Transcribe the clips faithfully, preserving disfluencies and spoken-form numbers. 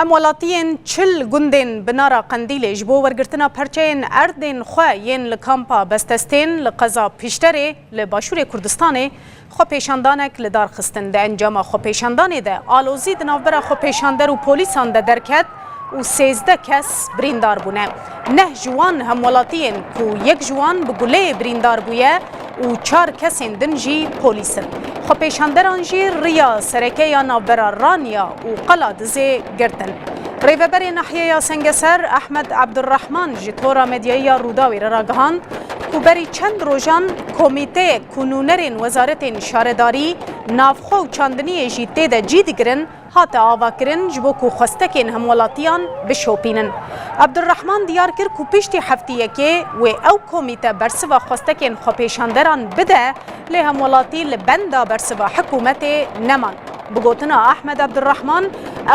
Hemwelatiyên çil gundên Binara Qendîlê ji bo wergirtina perçeyên erdên xwe yên li kampa Bestestên li qeza Pişterê li Başûrê Kurdistanê xwepêşandanek li dar xistin. Di encama xwepêşandanê de alozî di navbera xwepêşander û polîsan de derket û sêzdeh kes birîndar bûne. Neh ji wan hemwelatiyên ku yek ji wan bi guleyê birîndar bûye, û çar kesên din jî polîs in. Xwepêşanderan jî riya sereke ya navbera Raniya û Qela Dizê girtin. Rêveberê Nahyeya Sengeser Ehmed Abdurrahman ji Tora Medyayî ya Rûdawê re ragihand ku berî çend rojan komîteyek ku nûnerên wezaretên şaredarî, navxwe û çandiniyê jî tê de cî digirin, hate avakirin ji bo ku xwestekên hemwelatiyan bişopînin. Abdurrahman diyar kir ku piştî heftiyekê wê ew komîte bersiva xwestekên xwepêşanderan bide, lê hemwelatî li benda bersiva hikûmetê neman. Bi gotina Ahmed Abdurrahman,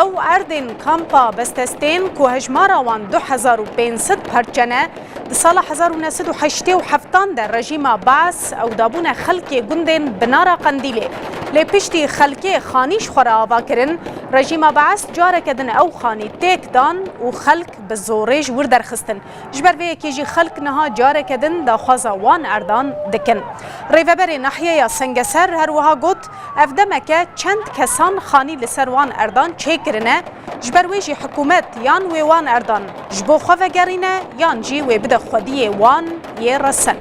ew erdên kampa Bestestên ku hejmara wan du hezar û pênc sed perçe ne, di sala hezar û neh sed û heştê û heft de rejîma Baas ew dabûne xelkê gundên Binara Qendîlê. Lê piştî xelkê xanî ji xwe re ava kirin, rejîma Baas careke din ew xanî têk dan û xelk bi zorê ji wir derxistin. Ji ber vê yekê jî xelk niha careke din daxwaza wan erdan dikin. Rêveberê Nahyeya Sengeser her wiha got, ev demeke çend kesan xanî li ser wan erdan çêkirine, ji ber wê jî hikûmet yan wê wan erdan ji bo xwe vegerîne, yan jî wê bide xwediyê wan yê resen.